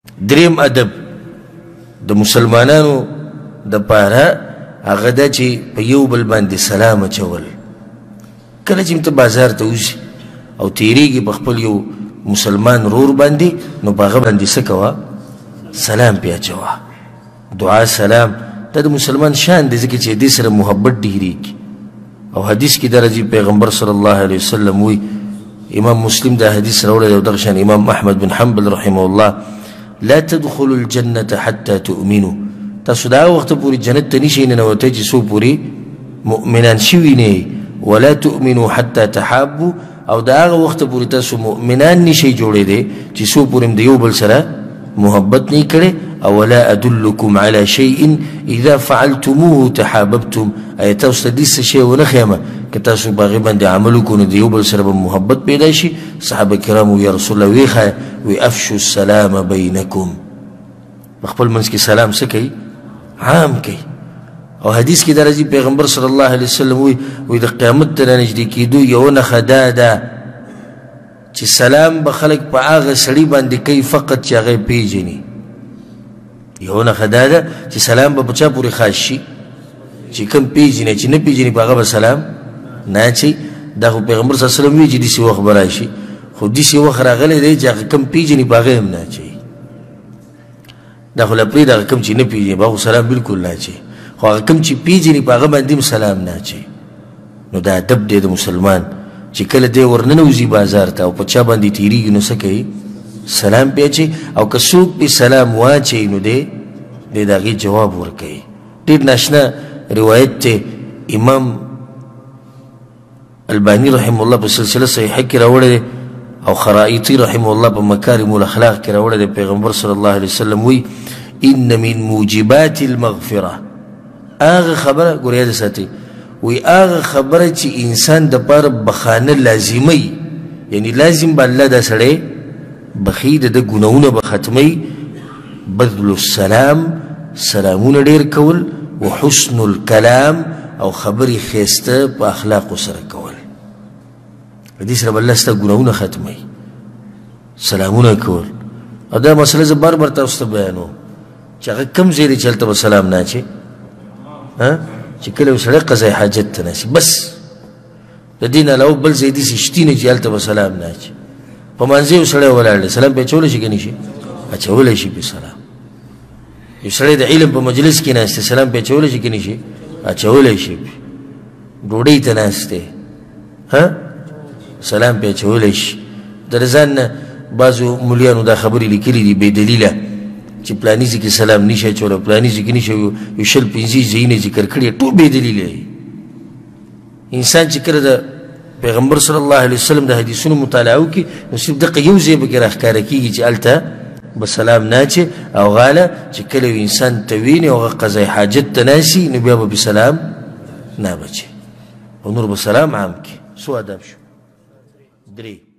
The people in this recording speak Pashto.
دریم ادب د مسلمانانو د پاره هغه دا چې په یو بل باندې سلام اچول. کله چې ته بازار ته وځې او تېرېږي په خپل یو مسلمان رور باندې، نو په هغه باندې څه کوه؟ سلام پې اچوه، دعا سلام. دا د مسلمان شان دی، ځکه چې دې سره محبت ډېرېږي. او حدیث کې دا راځي پیغمبر صلی الله علیه وسلم وایي، امام مسلم دا حدیث راوړی دی او دغه شان امام احمد بن حنبل رحمه الله، لا تدخلوا الجنة حتى تؤمنوا. تاسو دا هغه وخته پورې جنت ته نشئ ننوتی چې څو پورې مؤمنان شوي نه یئ، ولا تؤمنوا حتى تحابوا. او د هغه وخته پورې تاسو مؤمنان نشئ جوړېدی چې څو پورې هم د یو بل سره محبت نه کړی. او ولا ادلکم علی شیء اذا فعلتموه تحاببتم. ایا تاسو ته داسې شی ونه ښیم که تاسو په هغې باندې عمل وکړو نو د یو بل سره به محبت پیدا شي؟ صحابه کرامو یا رسول الله ویښیه، وی افشو السلام بینکم، په خپل منځ کې سلام څه کوي؟ عام کوي. او حدیث کې دا راځي پیغمبر صلی الله علیه وسلم وی، وی د قیامت ته رانږدې کېدو یوه نښه دا ده چې سلام به خلک په هغه سړي باندې کوي فقط چې هغه یې پېژني. یوه نښه دا ده چې سلام به په چا پورې خاص شي؟ چې کوم پېژني، چې نه پېژني په هغه به سلام نه اچوي. دا خو پیغمبر صلی الله علیه وسلم وایي چې داسې وخت به راشي، خو داسې وخت راغلی دی چې هغه کوم پېژني په هغه هم نه اچوي. دا خو لا پرېږده هغه کوم چې نه پېژني په هغه سلام بلکل نه اچوي، خو هغه کوم چې پېژني په هغه باندې هم سلام نه اچوي. نو دا ادب دی د مسلمان چې کله دی ورننوځي بازار ته او په چا باندې تېرېږي نو څه کوي؟ سلام پې اچوي. او که څوک پې سلام واچوي نو دی د هغې جواب ورکوي. ډېر ناشنا روایت دی، امام الباني رحمه الله په سلسله صحیحه کې راوړی دی او خرائطي رحمه الله په مکارم الاخلاق کې راوړی دی. پیغمبر صلی الله علیه وسلم وایي ان من موجبات المغفره، هغه خبره ګوره یاد ساتئ، وایي هغه خبره چې انسان دپاره بخانه لازمه وي، یعنی لازم به الله دا سړی بخي، د ده ګناهونه به ختموي، بذل السلام، سلامونه ډېر کول، وحسن الکلام، او خبرې ښایسته په اخلاقو سره کول. په دې سره به الله ستا ګناهونه ختموي. سلامونه کول. او دا مسله زه بار بار تاسو ته بیانوم چې هغه کوم ځای دی چې هلته به سلام نه اچوي، چې کله یو سړی قضای حاجت ته ناست، بس د دې نه علاوه بل ځای داسې شتي نه چې هلته به سلام نه اچوي. په مانځه یو سړی ولاړ دی، سلام پې اچولی شي که نه شي؟ اچولی شي پې سلام. یو سړی د علم په مجلس کې ناست دی، سلام پې اچولی شي که نه شي؟ اچولی شي پې. ډوډۍ ته ناست دی، سلام پې اچولی شي. د ځان نه بعضو مولیانو دا خبرې لیکلي دي بې دلیله چې پلاني ځای کې سلام نشي اچولی، پلاني ځای کې نشي، یو 20 25 ځایونه ذکر کړي، ټول بې دلیله دي. انسان چې کله د پیغمبر صلی الله علیه وسلم د حدیثونو مطالعه وکړي نو صرف دقه یو ځای پکې راښکاره کېږي چې هلته به سلام نه اچوي، او غاله چې کله یو انسان ته ویني او هغه قضای حاجت ته ناسي نو بیا به پې سلام نه بچي، او نور به سلام عام کړي. څو آداب شو؟ درې.